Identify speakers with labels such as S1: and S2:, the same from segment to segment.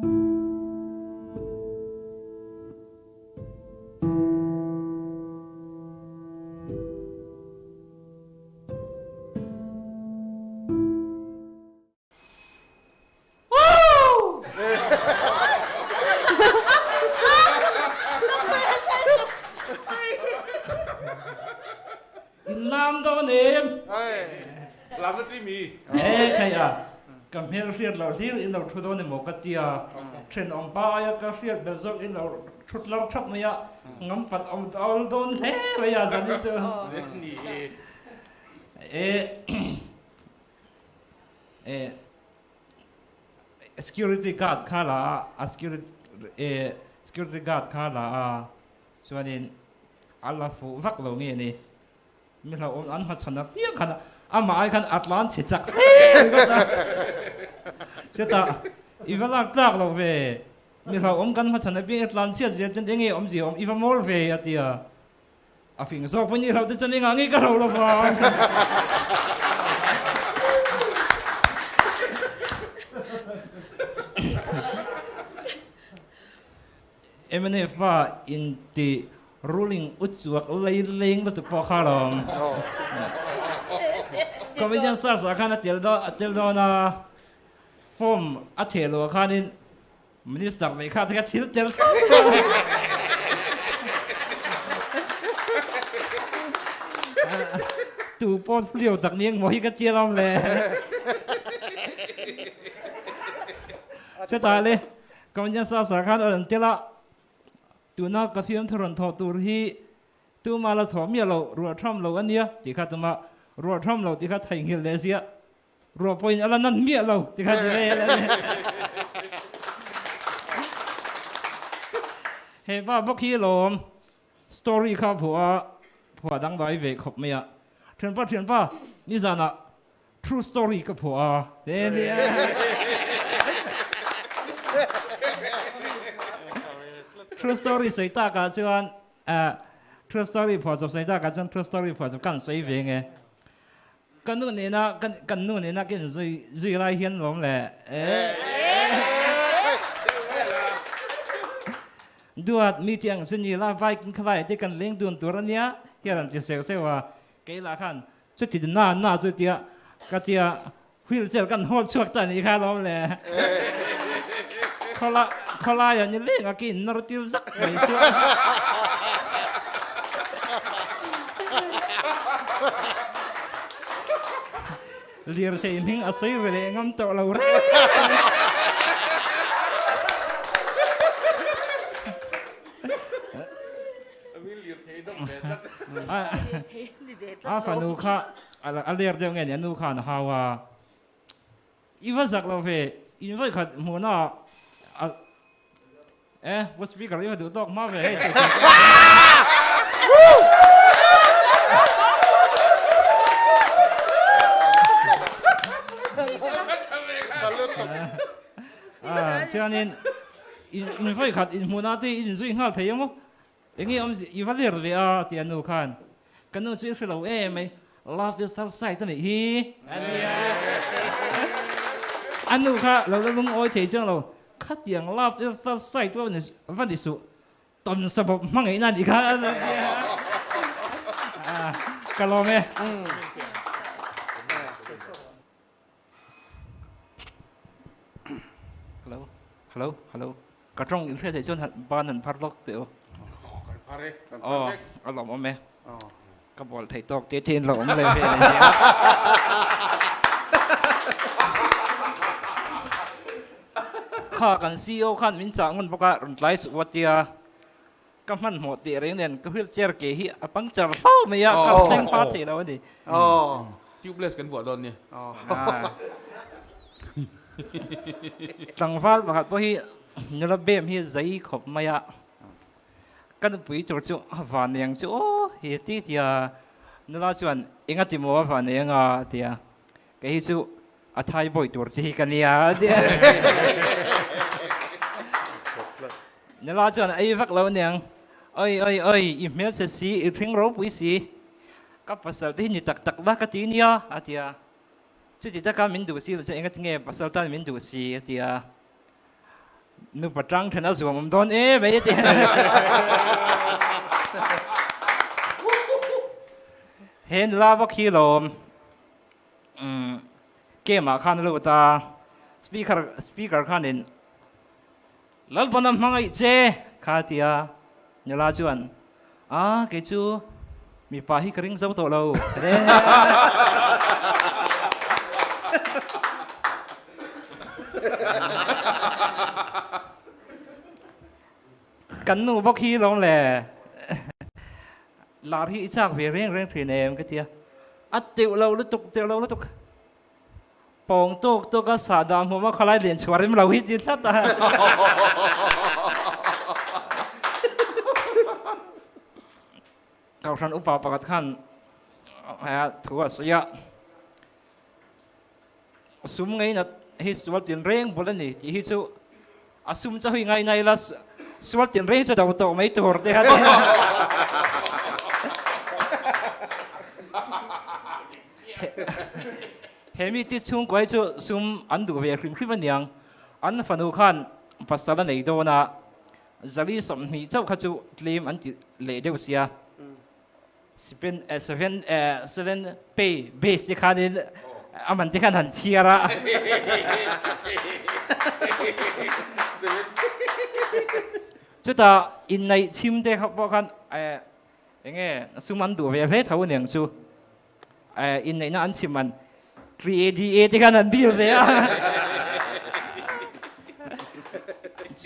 S1: In lam dawn em?
S2: Lam na chi mi.
S1: E khai a, ka hmel hriat loh hlir in lo thu dawn emaw ka tia, thenawm pa aia ka hriat ber zawk in lo thut lar thap mai a, ngam pat awm awl dawn hle mai a zanin chu. E E security guard kha la a, a security e security guard kha la a, chuanin a la fuh vak lo nge ni, mi hlauhawm an hmachhawn apiang khan amah ai khan a tlan chhe chak hle ringawt a, chutah i va lak tlak lo ve, mi hlauhawm kan hmachhawn apiang i tlan chhiat zel chuan enge awmzia awm i va mawl ve a ti a. A fing zawk pawh ni hlo te chuan engah nge ka hlo lo vang. Mnf pa inti ruling uchuak lei leng lutuk pawh kha lawm. Comedian Stars ah khan a tel dawn a tel dawn a, form a theh loh ah khanin Minister leh kha te kha thil tel thlap thlap tu pawn fliau tak ni engmaw hi ka tia lam le. Chutah le Comedian Star sar khan a rawn tel a, tuna ka fiamthu rawn thawh tur hi tuma la thawh miah lo, ruah tham lo a nia tih kha tuma ruah tham lo tih kha theihnghilh leh ziah. Ruah pawhin a la nan miah lo ti kha ti ve a ni. He pa bawk hi lawm story kha phuah a, phuah dangdai ve khawp mai a. Thianpa thianpa nizanah true story ka phuah a ti a nia. True story sawi takah chuan true story phuah chawp sawi takah chuan true story phuah chawp ka han sawi ve nge. Ka nu nena kan nu nena ka in zui zui lai hian lawm le Duat mi ti ang chu ni la bike in khalai te kan leng dun tur ania hian an ti seuh seuh a kei lah khan chuti na na chu tia ka tia wheelchair kan hawl chhuak ta nih kha lawm le khawla khawlai ah ni leng a ka in nawr tir zak mai chu. Lirthei hming a sawi ve leh ngam tawh lo reng. A fanu kha a ler deuh nge ni a nu khan a hau a, i va zak lo ve, in vawi khat hmuhna ah e pu speaker i va duh tawk hma ve hei sawi thei chuanin in vawi khat inhmuhna te i inzui nghal thei emaw Enge awm i va ler ve a ti a nu khan. Ka nu chu i hre lo em mai, love is first sight a nih hi a nia. A nu kha lo la lungawi thei chiang lo, khatiang love is first sight pawh va ni suh, tawn sabawp hmangaihna a nih kha a tia. Ka lawm e. Hello, hello, hello. Ka tawng in hriat theih chuan ban han phar vak teh u.
S2: Kan phar e.
S1: Aw, a lawm awm e. Ka bawl theih tawk te te in lo awm leh ve leh nia. Kha kan CEO khan min chah ngun bawk a, rawn tlai suh a tia. Ka hmanhmawh teh reng nen ka wheelchair ke hi a puncture hlau mai a, ka thleng hma thei lo a ni.
S2: Tubeless kan vuah dawn nia.
S1: Tlangval pakhat pawh hi nula bem hi zai khawp mai a, ka nupui tur chu a van eng chu aw hi ti tia nula chuan enga ti maw a van eng a tia kei hi chu a thai bawi tur chi hi ka nia a tia. Nula chuan ei vak lo aniang, Oi oi oi, i hmelchhe si, i hring ropui si, ka pasal te hi ni tak tak la ka ti nia, a ti a. Chuti taka min duh si lo chuan enga tinge pasal tan min duh si, a ti a. Nupa tang then a zuam awm dawn e mai a ti. He nula bawk hi lawm game ah khan a lut a, speaker speaker khanin Lalpana hmangaih che kha a ti a, nula chuan a kei chu mipa hi ka ring zo tawh lo Kan nu bawk hi lawm le lar hi i chak ve reng reng thin em ka ti a, a teuh lo lutuk teuh lo lutuk. Pawng tawk tawk a sahdah hmuam a khalai lian chhuah rem lo hi ti tlat a. Kohhran upa pakhat khan thu a sawi a, Sum ngainat hi sual tinreng bul a ni tih hi chu a sum chawi ngaina ila sual tinreng hi chu do tawh mai tur te kha. He mite chhungkua hi chu sum an duh ve hrim hrim aniang. An fanu khan pasal a nei dawn a, zali 20 chauh kha chu tlem an ti leh deuh sia. Seven seven seven pay base te khanin a man te khan han chhiar a. Chutah inneih chhim te pawh khan Enge sum an duh ve hle tho aniang chu. Inneihna an chhim an 3ADA te khan an bill ve a.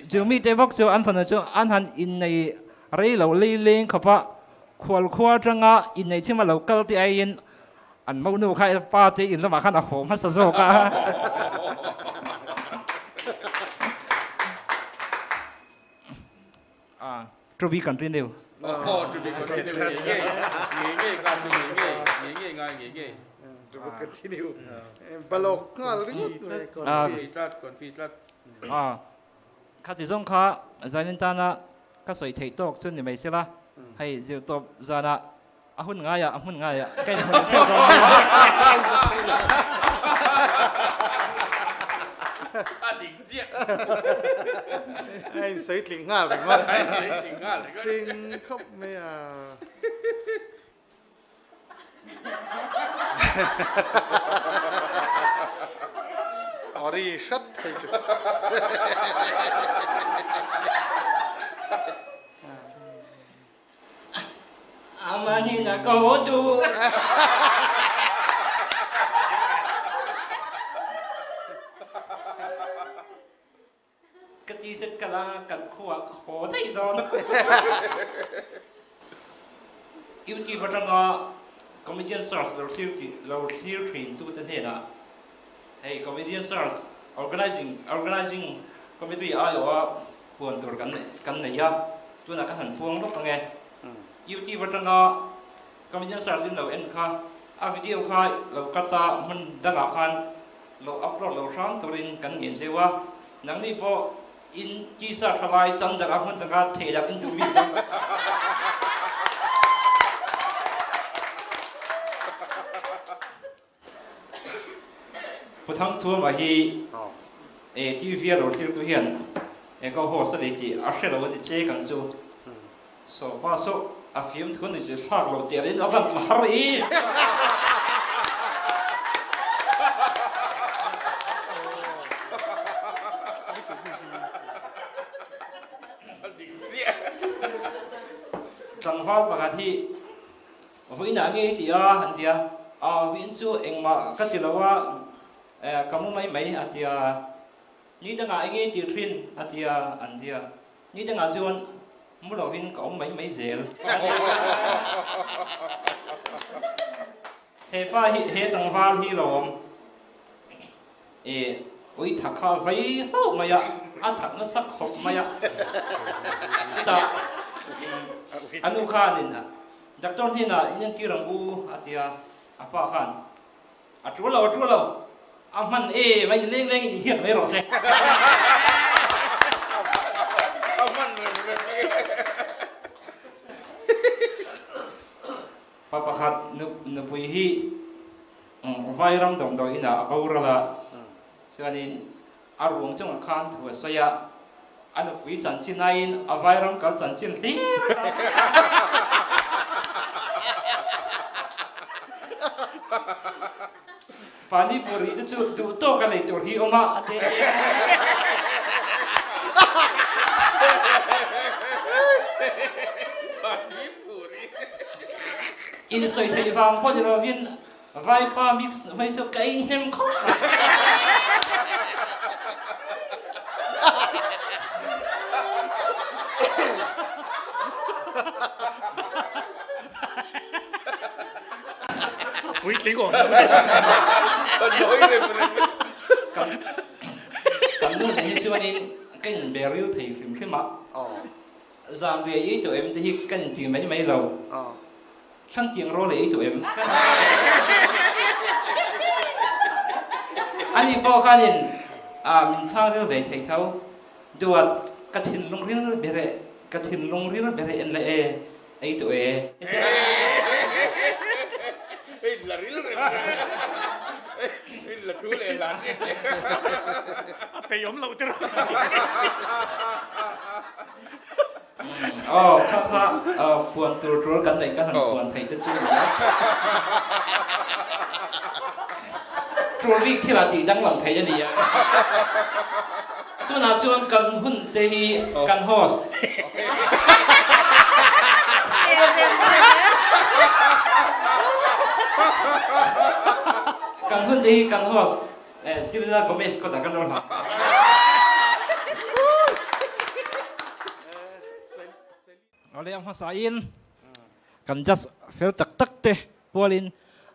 S1: Chu mi te bawk chu an fanu chu an han innei rei lo lei leng khawp a, khual khua atanga inneih chhim a lo kal te aiin an monu kha pa te in lamah khan a haw hmasa zawk a. A, to be continue.
S2: Aw, to be continue ngei ngei, ngei ngei kha chu ngei ngei, ngei ngei ngai ngei ngei.
S3: To be continue. Balawk nghal ringawt mai.
S2: Confi tlat, confi tlat.
S1: A, khati zawng kha zanin tana ka sawi theih tawk chu ni mai sela, hei zirtawp zanah A hun ngaiah, a hmun ngaiah ka inhmu leh feuh dawn nia.
S2: A dik chiah.
S3: A insawi tling nghal ringawt.
S2: A insawi tling nghal ringawt.
S3: Tling khawp mai a. Ori hrat thei chu.
S1: Amahin a ko duh. Ka ti set ka la kan khua ka haw daih dawn. YouTube atanga comedian search lo thlir tih lo thlir thin tute hnenah hei comedian search organizing organizing committee aiawha Puan tur kan kan nei a, tunah ka han puang lawk ang e. YouTube atanga comedian search in lo en kha, a video kha lo cut a, hmun dangah khan lo upload lo hram turin kan ngen zeuh a, nangni pawh in tisa tha lai chan dangah hmun dangah theh dak in duh bik dawn lo. Pu Thangthuama hi TV a lo thlir tu hian eng ka host a ni tih a hre lo a ni che kang chu. Sawpa saw a fiam thu a ni chu thlak lo teh in a van tla har i. Tlangval pakhat hi Vawiinah nge i ti a? An ti a. A, vawiin chu engmah ka ti lo a, ka mu mai mai, a ti a. Ni dangah enge i tih thin? A ti a, an ti a. Ni dangah chuan mu lovin ka awm mai mai zel. He pa hi, he tlangval hi lo awm. E, ui thak kha vai hlauh mai a, a thak nasa khawp mai a. Chutah a nu khanin doctor hnenah in entir ang u a ti a, a pa khan a tul lo, a tul lo, a hman e mai ni leng lengin inhiat mai rawh se.
S2: A hman reng reng mai.
S1: Pa pakhat nupui hi Vai ram damdawi inah a boral a, chuanin a ruang chungah khan thu a sawi a. A nupui chanchin aiin a vairam kal chanchin hlir a. Pani puri te chu duh tawk a nei tur hi awm a, a ti a. Insawi theih vang pawh ni lovin Vaipa mix mai chu ka ei hnem khawp mai.
S4: Puitling awm.
S1: Kan kan nu nen hi chuanin ka inbe ril thei hrim hrim a, zan riai ei tawh em te hi ka inti mai mai lo. Thlangtiang rawl ei tawh em? Ani pawh khanin min chhang ril ve thei tho. Duat, ka thinlung ril ber e, ka thinlung ril ber e en leh e, ei tawh e.
S2: Hei la ril rem rem hei la thu leh hlan rem rem.
S4: A peih awm loh te rawh.
S1: Aw, kha kha puan tur tur kan neih ka han puan thei te chu a ni a. Tur bik thil ah tih danglam theih a ni a. Tunah chuan kan hun te hi kan host. Kan hun te hi kan host Selena Gomez kawtah kan lo hlang. Awle a hmasa in kan just fel tak tak te pualin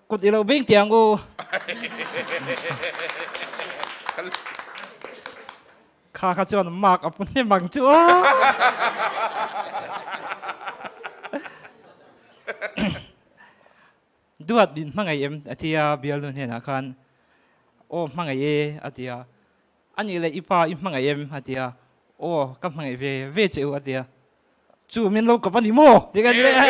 S1: kut i lo beng tiang u. Kha kha chuan mark a pu hnem ang chu aw. Duat min hmangaih em? a ti a, bialnu hnenah khan, Aw hmangaih e, a ti a. Anih leh i pa i hmangaih em? a ti a. Aw ka hmangaih ve ve che u, a ti a. Chu min lo kawp a ni maw? ti ka ti leh a.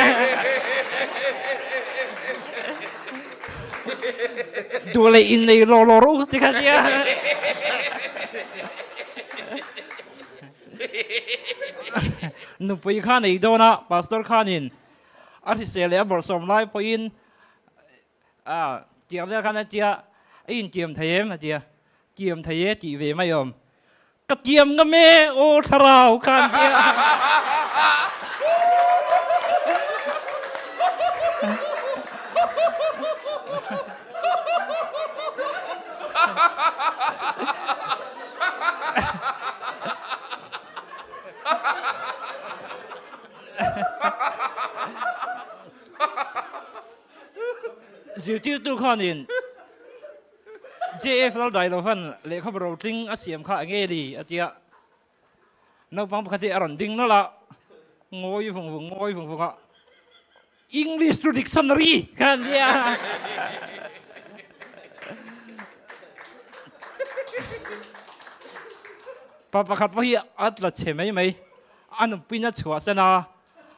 S1: Duh leh innei law law rawh u, ti ka ti a. Nupui kha nei dawn a, pastor khanin A hrisel leh a bawrhsawm lai pawhin a tiang vel khan a tia, a intiam thei em a tia, tiam thei e tih ve mai awm. Ka tiam ngam e aw thlarau khan tia. Zirtirtu khanin JF Laldailovan lehkhabu rotling a siam kha enge ni a tia. Naupang pakhat hi a rawn ding nawlh a, ngawi vung vung ngawi vung vung a, English to dictionary kha an tia. Pa pakhat pawh hi a tla chhe mai mai. A nupuina chhuah san a,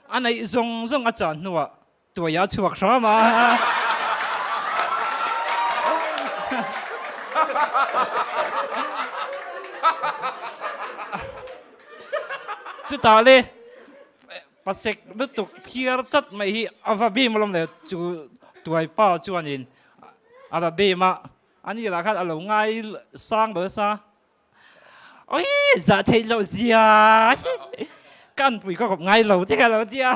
S1: a neih zawng zawng a chan hnuah tuai a chhuak hram a. Chutah le pasek lutuk phiar tlat mai hi a va bim alawm le chu tuai pa chuanin a va bim a, ani lah khan a lo ngai sang lo nasa. Oi, zah theih loh zia hi kan pui ka kawp ngai lo te ka lo tia.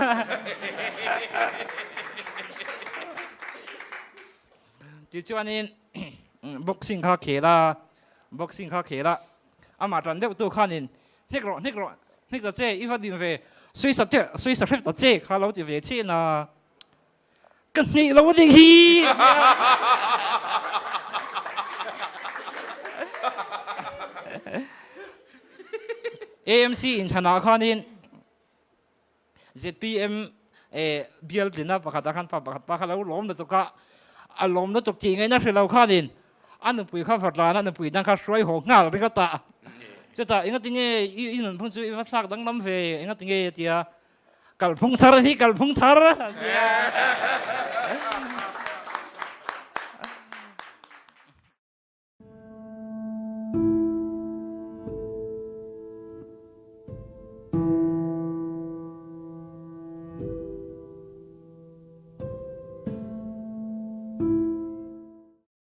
S1: Ti chuanin boxing kha khel a, boxing kha khel a, amah tan deuh tu khanin hnek rawh hnek rawh hnek ta che i va din ve sui sa te sui sa hrep ta che kha lo ti ve chin a. Ka hnih lo ding hi. AMC inthlanah khanin ZPM bial tlina pakhatah khan pa pakhat pa kha lo lawm lutuk a, a lawm lutuk tih ngaihna hre lo khanin a nupui kha vatlan a nupui dang kha hruai haw nghal ringawt a. Chutah engatinge i nunphung chu i va thlak danglam ve engatinge a ti a. Kalphung thar hi kalphung thar.